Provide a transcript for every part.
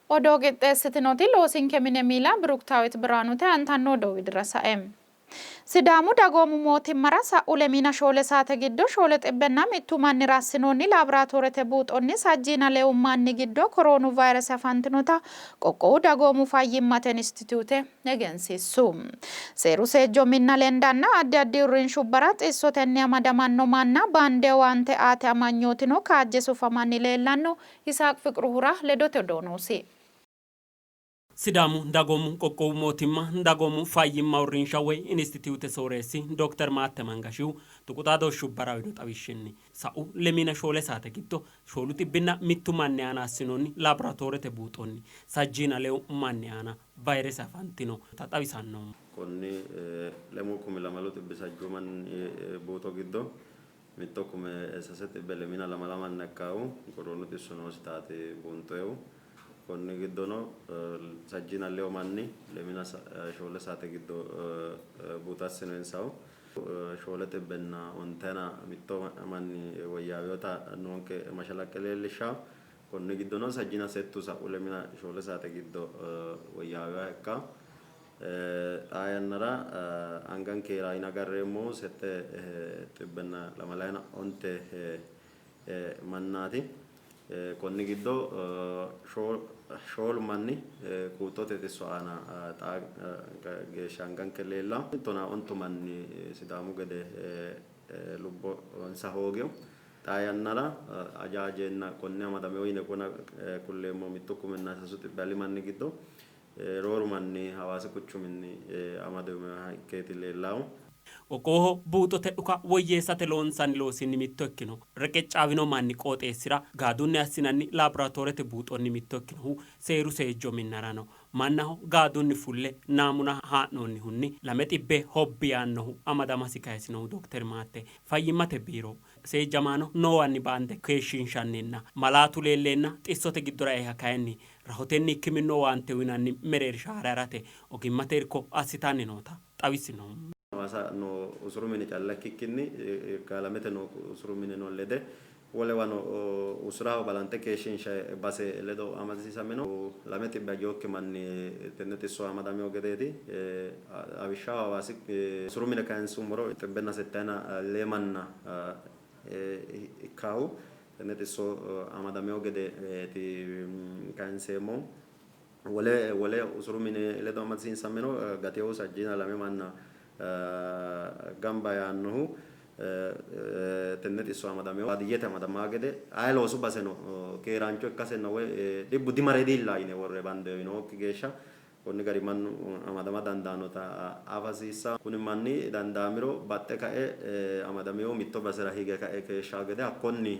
Odoo qixxeessitinoti loosinke mine miila Biruktaawit Birhaanute aantanno odoo widira sae. Sidaamu dagoomu mootimmara sa'u lemiina shoole saate giddo shoole xibbenna mittu mannira assinoonni laaboraatoorete buuxonni sajjiina lewu manni giddo koroonu vayrese afantinota qoqqowu dagoomu fayyimmate inistituute egensiissu. Seeru seejjo minna lendanna addi addi uurrinshubbara xissotenni amadamanno manna bande owaante aate amanyootino kaajje sufamanni leellanno. Yisaaq Fiqruhura ledote odoo noosi. Sidaamu Dagoomu Qoqqowu Mootimma Dagoomu Fayyimma Uurrinsha woy Inistituute Sooreessi Dokter Maatte Mangashihu tuqu xaadooshshubbara uyno xawishshinni, sa'u lemiina shoole saate giddo shoolu xibbinna mittu manni aana assinoonni laaboratoorete buuxonni sajjiina lewu manni aana vayrese afantinota xawisanno. Konni lemuu kumi lamalu xibbi sajjuu manni buuxo giddo mitto kume sase xibbe lemiina lamala manna ikkaahu koroonu xisso noositaati buunxoyihu. Konni giddono sajjiina lewu manni lemiina shoole saate giddo buuxo assinoyinsahu shoole xibbenna ontayina mitto manni woyyaawinota noonke mashalaqqe leellishshanno. Konni giddono sajjiina settu sa'u lemiina shoole saate giddo woyyaawinoha ikkanno. Xaa yannara anganke keeraa'mine agarreemmohu sette xibbenna lamalayina onte mannaati. Konni giddo shoolu manni quuxxote xisso aana xaa geeshsha anganke leellanno. Tonaa ontu manni Sidaamu gede lubbonsa hoogino. Xaa yannara aja ajeenna konne amadamino yine kulleemmo mittu kuminna sasu xibbe ali manni giddo rooru manni Hawaasi quchuminni amadaminoha ikkeeti leellahu. Qoqqowoho buuxote dhuka woyyeessate loonsanni loosinni mitto ikkino reqeccaawino manni qooxeessira gaadunni assinanni laaboraatoorete buuxonni mitto ikkinohu seeru seejjo minnarano mannaho gaadunni fulle naamuna haa'noonnihunni lame xibbe hobbi yaannohu amadamasi kayisinohu Dokter Maatte, fayyimmate biiro seejjamaano noowanni baande keeshshiinshanninna malaatu leelleenna xissote giddora eiha kayinni rahotenni hikkiminnu owaante uynanni mereersha haare harate ogimmate irko assitanni noota xawisino. Hawaasa noo usuru mine calla ikkikkinni Yirgaalamete noo usuru mineno lede wolewano usuraho balanxe keeshshiinshanni base ledo amadisiisamino lame xibbe ajinokki manni tenne xisso amadamino gedeeti. Lawishshaho Hawaasi usuru mine kayinsummoro xibbenna settayina lee manna ikkaahu tenne xisso amadamino gedeeti kayinseemmohu. Wole wole usuru mine ledo amadisiinsameno gatewo sajjiina lame manna gamba yaannohu tenne xisso amadamino baadiyyete amadammaa gede aye loosu baseno keeraancho ikkasenna woy dhibbu dimare diilla yine worre bandoyi nookki geeshsha Konni gari mannu amadama dandaannota afa hasiissanno. Kuni manni dandaamiro baxxe kae amadaminohu mitto basera hige kae keeshshanno gede hakkonni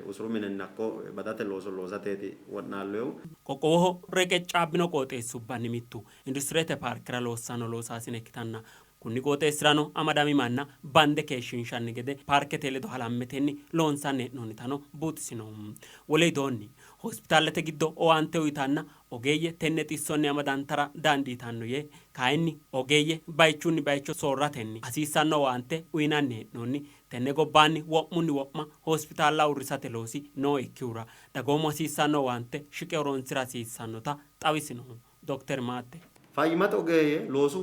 usuru minenni hakko badate looso loosateeti wo'naalloyihu. Qoqqowoho reqeccaabbino qooxeessubbanni mittu Industirete paarkera loossanno loosaasine ikkitanna, kunni qooxeessirano amadami manna bande keeshshiinshanni gede paarkete ledo halammetenni loonsanni hee'noonnitano buuxisino. Wole widoonni, Hospitaalete giddo owaante uytanna ogeeyye tenne xissonni amadantara dandiitanno yee, kayinni ogeeyye bayichunni bayicho soorratenni hasiissanno owaante uynanni hee'noonni. Tenne gobbaanni wo'munni wo'ma hospitaalla uurrisate loosi nooikkihura dagoomu hasiissanno owaante shiqe horoonsi'ra hasiissannota xawisino Dokter Maatte. Fayyimmate ogeeyye loosu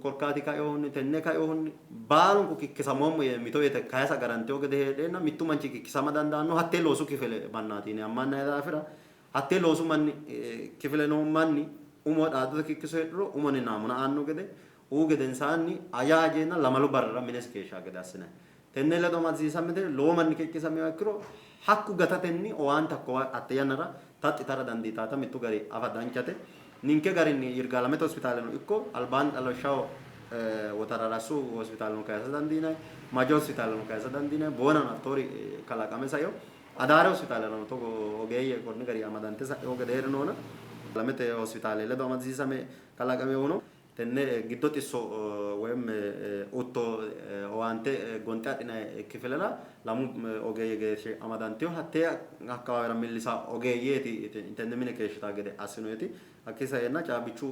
korkaati kainohunni tenne kainohunni baalunku kikkisamoommo yee mito yite kayisa garantino gede heedheenna mittu manchi kikkisama dandaanno hattee loosu kifile mannaati yine ammannanni daafira hattee loosu manni kifile noo manni umo xaaddote kikkiso heedhuro umonni naamuna aanno gede uu gedensaanni aja ajeenna lamalu barrira minesi keeshshanno gede assinanni. Tenne ledo amadisiisamete lowo manni kikkisaminoha ikkiro hakku gatatenni owaante hakkowa hatte yannara taxxi yitara dandiitawota mittu gari afa danchate. Ninke garinni Yirgaalamete hospitaaleno ikko albaanni lawishshaho Wotararassu hospitaaleno kayisa dandiinanni, Majo hospitaaleno kayisa dandiinanni, Boonano hattoori kalaqame saino. Adaare hospitaalerano togo ogeeyye konni garinni amadante sa'ino gedeeri noona. Lamete hospitaale ledo amadisiisame kalaqaminohuno Tenne giddo xisso woyim utto owaante gonxe adhinanni kifilera lamu ogeeyye geeshshi amadantino. Hattee akkawaawera millisa ogeeyyeeti tenne mine keeshshitanno gede assinoyeti. Hakkii saeenna caabbichu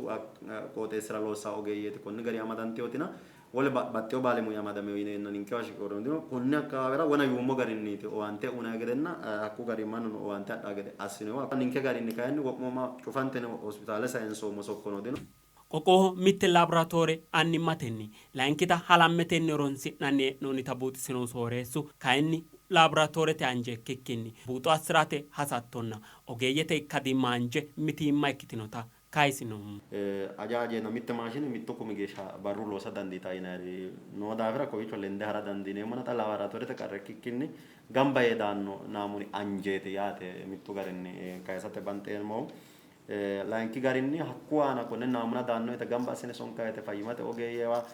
qooxeessira loossanno ogeeyyeeti konni garinni amadantinotina. Wole baxxeewo baalemuyi amadamino yineenna ninkewa shiqinori dino. Konni akkawaawera wona yuummo garinniiti owaante uynanni gedenna hakku garinni mannuno owaante adhanno gede assinoonni. Ninke garinni kayinni wo'ma cufante hospitaale sayinsoommo sokkono dino. Qoqqowoho mitte laaboraatoore annimmatenni, layinkita halammetenni horonsi'nanni hee'noonnita buuxisinohu sooreessu, kayinni laaboraatoorete anje ikkikkinni buuxo assi'rate hasattonna ogeeyyete ikkadimma anje mitiimma ikkitinota kayisino. Aja ajeenna mitte maashine mittu kumi geeshsha barru loosa dandiitanno yinanniri noo daafira kowiicho lende ha'ra dandiineemmona xa laaboraatoorete qarra ikkikkinni gamba yee daanno naamuni anjeeti yaate mittu garinni kayisate banxeemmohu. Layinki garinni hakku aana konne naamuna daanno woyte gamba assine sonkanni woyte fayyimmate ogeeyyewa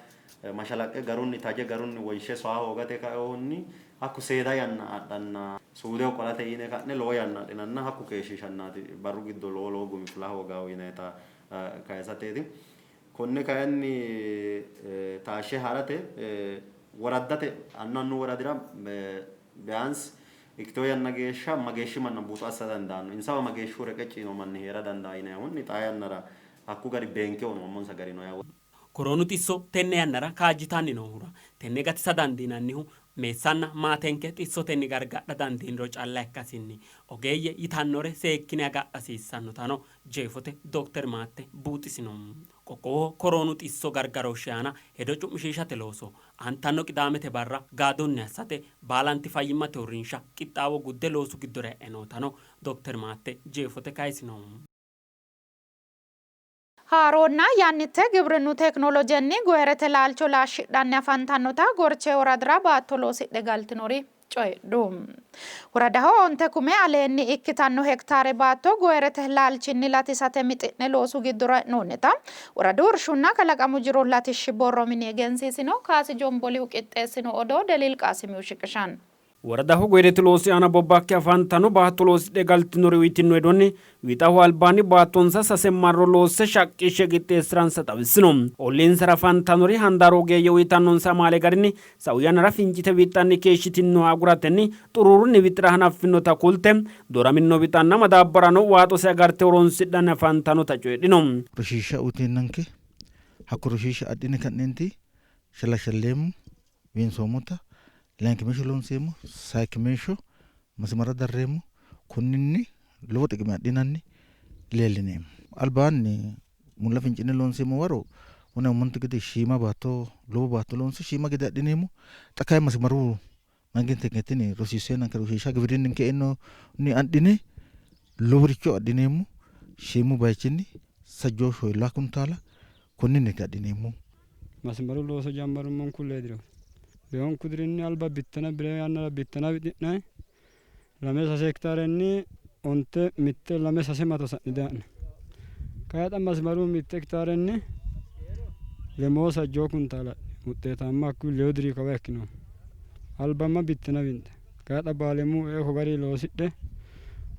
mashalaqqe garunni taje garunni wonshe soa hoogate kainohunni hakku seeda yanna adhanna suudeho qolate yine ka'ne lowo yanna adhinanna hakku keeshshiishannaati barru giddo lowo lowo gumi fula hoogawo yinannita kayisateeti. Konne kayinni taashshe ha'rate woraddate annu annu woradira biyaansi ikkitino yanna geeshsha mageeshshi manna buuxo assa dandaanno, insawa mageeshshihu reqecci yiino manni hee'ra dandaanno yinannihunni xaa yannara hakku gari beenke uyinoommonsa gari no yaa. Koroonu xisso tenne yannara kaajjitanni noohura tenne gatisa dandiinannihu meessanna maatenke xissotenni gargadha dandiiniro calla ikkasinni ogeeyye yitannore seekkine agadha hasiissannotano jeefote Dokter Maatte buuxisino. Qoqqowoho koroonu xisso gargarooshshi aana hedo cu'mishiishate looso aantanno Qidaamete barra gaadunni assate baalanti fayyimmate uurrinsha qixxaawo gudde loosu giddora e'e nootano Dokter Maatte jeefote kayisino. Haaronna yannitte gibrinnu tekinolojenni goyirete laalcho laashshidhanni afantannota Gorche woradira baatto loosidhe galtinori coyidhu. Woradaho onte kume aleenni ikkitanno hektaare baatto goyirete laalchinni latisate mixi'ne loosu giddora e'noonnita woradu Irshunna Kalaqamu Jiro Latishshi Borro Mini egensiisino. Kaasi Jombolihu qixxeessino odoo Deliil Qaasimihu shiqishanno. Woradaho goyirete loosi aana bobbakke afantanno baatto loosidhe galtinori uyitinno hedonni Wixaho albaanni baattonsa sase marro loosse shaqqishshe qixxeessi'ransa xawissino. Olliinsara afantannori handaaru ogeeyye uyitannonsa amaale garinni sa'u yannara fincite wixxanni keeshshitinnoha aguratenni xuruurunni wixi'ra hanaffinota kulte, dooraminno wixanna madaabbarano waaxose agarte horonsidhanni afantannota coyidhino. Rosiishsha uyiteennanke hakko rosiishsha adhine ka'neenti shallashalleemmo, winsoommota layinkimeeshsho loonseemmo, sayikkimeeshsho masimara darreemmo. Konninni lowo xiqime adhinanni leellineemmo. Albaanni mulla fincine loonseemmo waro wona umonte gede shiima baatto lowo baatto loonse shiima gede adhineemmo. Xa kayi masimaru mangintenke tini rosiisseenanke rosiishsha giwirinninke eennonni adhine loworicho adhineemmo. Shiimu bayichinni sajjoo shoyillaa kuntaala konninniiti adhineemmohu. Masimaru looso jammarummonku lee dirooti. Leewunku dirinni alba bittana bire yannara bittana wixi'nanni lame sase hektaarenni onte mitte lame sase mato sa'ne diha'nanni. Kayi xa masimaru mitte hektaarenni lemoo sajjoo kuntaala wuxxeetaamma hakkuyi lewu diri kawa ikkinoho. Albamma bittana winxe. Kayi xa baalemu ee ko gari loosidhe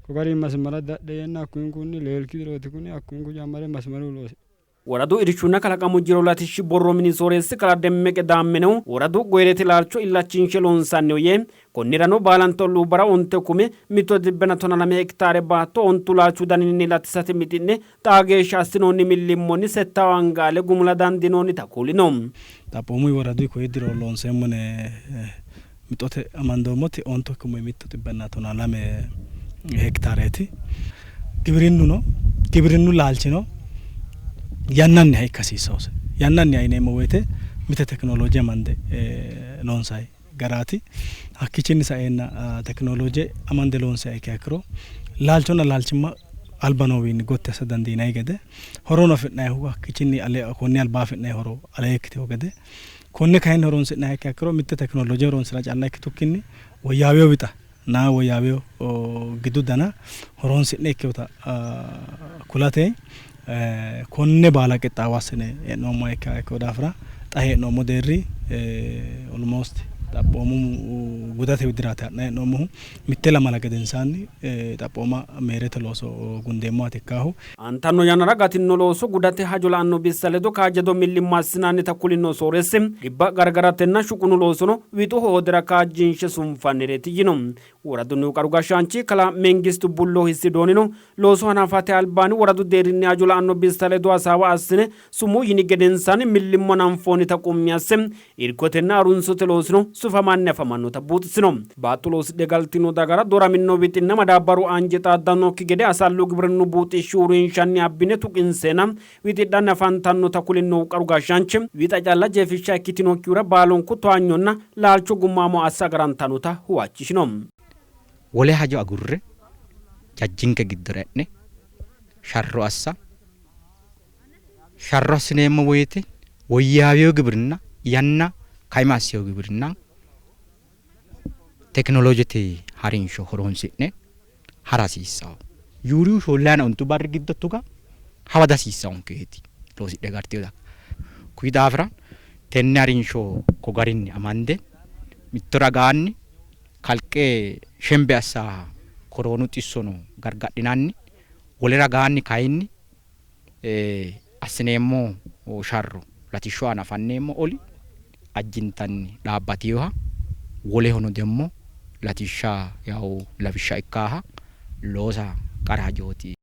ko gari masimara dadhe yeenna hakkuyinkunni leelki dirooti kuni hakkuyinku jammare masimaru loosidhe. Woradu Irshunna Kalaqamu Jiro Latishshi Borro Mini Sooreessi Kalaa Demmeqe Daammenehu woradu goyirete laalcho illachinshe loonsanniho yee, konnirano baalante olluubbara onte kume mitto xibbenna tona lame hektaare baatto ontu laalchu daninni latisate mixi'ne xaa geeshsha assinoonni millimmonni settawo anga ale gumula dandiinoonnita kulino. Xaphoomunni woradu koye diro loonseemmo yine mixote amandoommoti ontu kume mitto xibbenna tonaa lame hektaareeti. Giwirinnuno giwirinnu laalchino yannanniha ikka hasiissannose. Yannanniha yineemmo woyte mite tekinoloje amande loonsanni garaati. Hakkiichinni saeenna tekinoloje amande loonsiha ikkiha ikkiro laalchonna laalchimma alba noowiinni gotti assa dandiinanni gede horono afi'nannihu hakkiichinni konni alba afi'nanni horo alee ikkitino gede Konne kayinni horonsi'nanniha ikkiha ikkiro mitte tekinoloje horonsi'ra calla ikkitukkinni woyyaawino wixa na woyyaawino gidu dana horonsi'ne ikkinota kulate konne baala qixxaawo assine hee'noommoha ikkino daafira xa hee'noommo deerri almost Xaphoomu gudate widiraati ha'nanni hee'noommohu. Mitte lamala gedensaanni xaphooma meerete looso gundeemmowaati ikkaahu. Aantanno yannara gatino looso gudate hajo la'anno bissa ledo kaajjado millimmo assinannita kulino sooreessi, dhibba gargaratenna shuqunu loosono wixu hoodera kaajjinshe sunfannireeti yino. Woradunnihu qaru gashshaanchi kalaa Mengistu Bullo Hissidoonino looso hanafate albaanni woradu deerrinni hajo la'anno bissa ledo hasaawa assine sumuu yini gedensaanni millimmo hananfoonnita qummi asse, irkotenna harunsote loosino sufamanni afamannota buuxisino. Baatto loosidhe galtino dagara dooramino wixinna madaabbaru anje xaaddannokki gede Asallu gibrinnu buuxishshi uurrinshanni abbine tuqinseena wixidhanni afantannota kulinnohu qaru gashshaanchi, wixa calla jeefishsha ikkitinokkihura baalunku towaanyonna laalcho gummaamo assa agarantannota huwachishino. Wole hajo agurre jajjinke giddora e'ne sharro assa, sharro assineemmo woyte woyyaawino gibrinna, yanna kaima assino gibrinna tekinolojete harinsho horonsi'ne hara hasiissanno. Yuuriyu shoollayina ontu barri giddo tuga hawa dihasiissannonkeeti loosidhe galtino daga. Kuyi daafira tenne harinsho ko garinni amande mitto ragaanni kalqe shembe assa koroonu xissono gargadhinanni wole ragaanni kayinni assineemmo sharro latishshu aana fanneemmo oli ajjintanni dhaabbatinoha wolehono demmo latishsha yawo lawishsha ikkaaha loosa qara hajooti.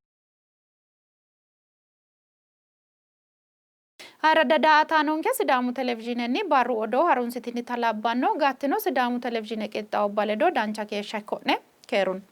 Ayirradda daa''ataanonke Sidaamu Televizhiinenni barru odoo harunsitinita labbanno. Gattino Sidaamu Televizhiine qixxaawubba ledo dancha keeshsha ikko'ne. Keerunni.